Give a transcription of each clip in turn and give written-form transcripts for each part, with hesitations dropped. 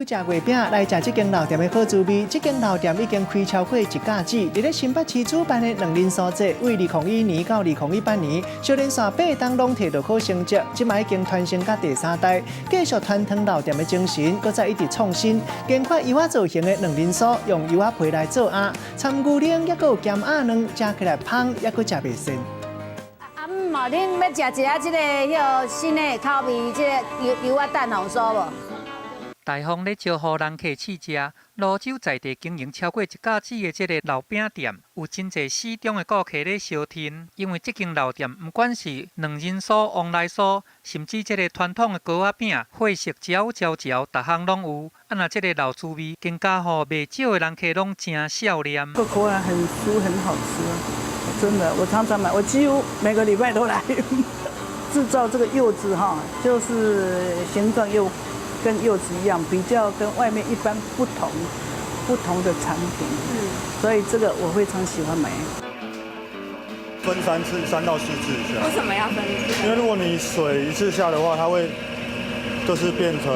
食月餅來食這間老店的好滋味。這間老店已經開超過一甲子，佇咧新北市主辦的卵仁酥節，對2001年到2018年，相連續八冬攏提著好成績，這擺已經傳承到第三代，繼續傳承老店的精神，閣再一直創新，研發柚仔造型的卵仁酥，用柚仔皮來做餡，摻牛奶，抑閣有鹹鴨卵，食起來芳，抑閣食袂膩。啊，毋嘛，恁欲食一下這个彼个新的口味，這个柚柚仔蛋黃酥無？大方咧招呼人客試食，蘆洲在地經營超過一甲子的這个老餅店，有真濟死忠的顧客咧相挺。因為這間老店，毋管是卵仁酥、旺來酥，甚至這個傳統的糕仔餅，貨色焦焦焦，逐項攏有。啊，若這个老滋味，更加予袂少的人客攏誠少念。個口感很酥，很好吃，真的，我常常買，我幾乎每個禮拜都來。製造這個柚子哈，就是形狀又跟柚子一樣，比較跟外面一般不同，不同的產品，所以這個我非常喜歡買。分三次，3到4次下。為什麼要分？因為如果你水一次下的話，它會就是變成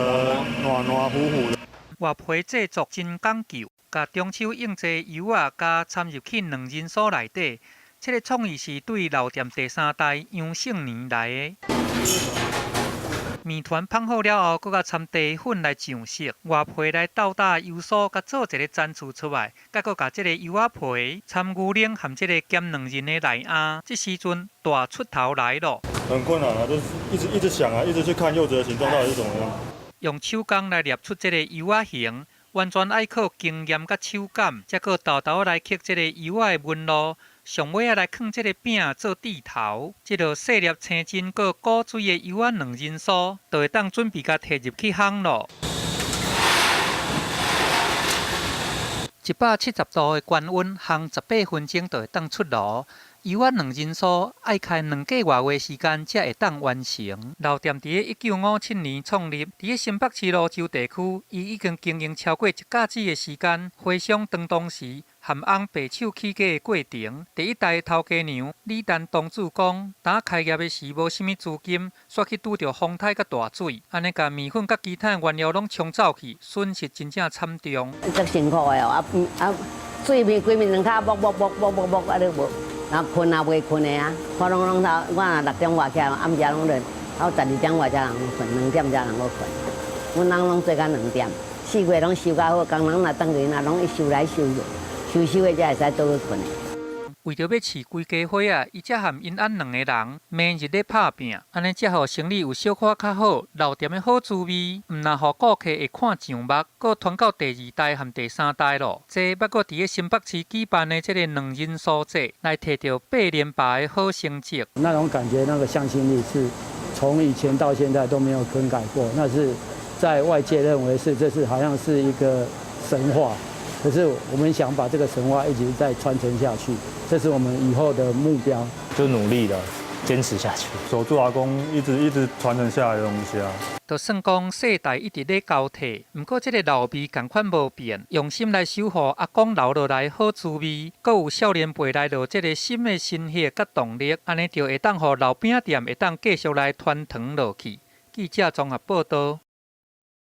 軟軟糊糊的。外皮製作真講究，共中手用這柚仔佮摻入去卵仁酥內底，這个創意是對老店第三代楊勝年來的。麵團紡好了後，閣共摻茶粉來上色，外皮來鬥打油酥，佮做一个層次出來，閣閣共這个柚仔皮摻牛奶和這个鹹卵仁的內餡，這時陣大出頭來咯。很困難啊，就是一直一直想啊，一直去看柚子的形狀到底是怎麼樣。用手工來捏出這个柚仔形，完全愛靠經驗佮手感，才閣沓沓來刻這个柚仔的紋路。上尾仔來囥這个餅做蒂頭，這个細粒青筋閣古錐的柚仔卵仁酥，就會當準備共提入去烘咯。170度的高溫烘18分鐘就會當出爐。柚仔卵仁酥愛開2個外月時間才會當完成。老店佇咧1957年創立，佇咧新北市蘆洲地區，伊已經經營超過一甲子的時間。回想當時和翁白手起家的過程，第一代頭家娘李丹東主講，當開業的時無啥物資金，煞去拄著風颱佮大水，按呢共麵粉佮其他原料攏沖走去，損失真正慘重。足辛苦的哦，啊啊，水面規暝兩跤摸摸摸摸摸摸，啊你無。然後睏也袂睏的啊，我攏攏頭，我若6點外起來，暗時攏咧，到12點外才通睏，2點才通閣睏。阮翁攏做到2點，4月攏收較好，工人若轉去，若攏一收來收去，收收的才會使倒去睏。為著欲飼規家伙仔，伊才和𪜶翁兩个人每日咧拍拚，按呢才予生意有小可較好，老店的好滋味，毋但予顧客會看上目，閣傳到第二代和第三代咯。這猶閣佇咧新北市舉辦的這个卵仁酥節，來提著八連霸的好成績。那種感覺，那個向心力是從以前到現在都沒有更改過。那是在外界認為是這是好像是一個神話，可是我們想把這個神話一直在傳承下去。這是我們以後的目標，就努力的堅持下去，守住阿公一直一直傳承下來的東西啊。就算講世代一直咧交替，毋過這个老味仝款無變，用心來守護阿公留落來好滋味，閣有少年輩來落這个新的心血佮動力，按呢就會當予老餅店會當繼續來傳承落去。記者綜合報導。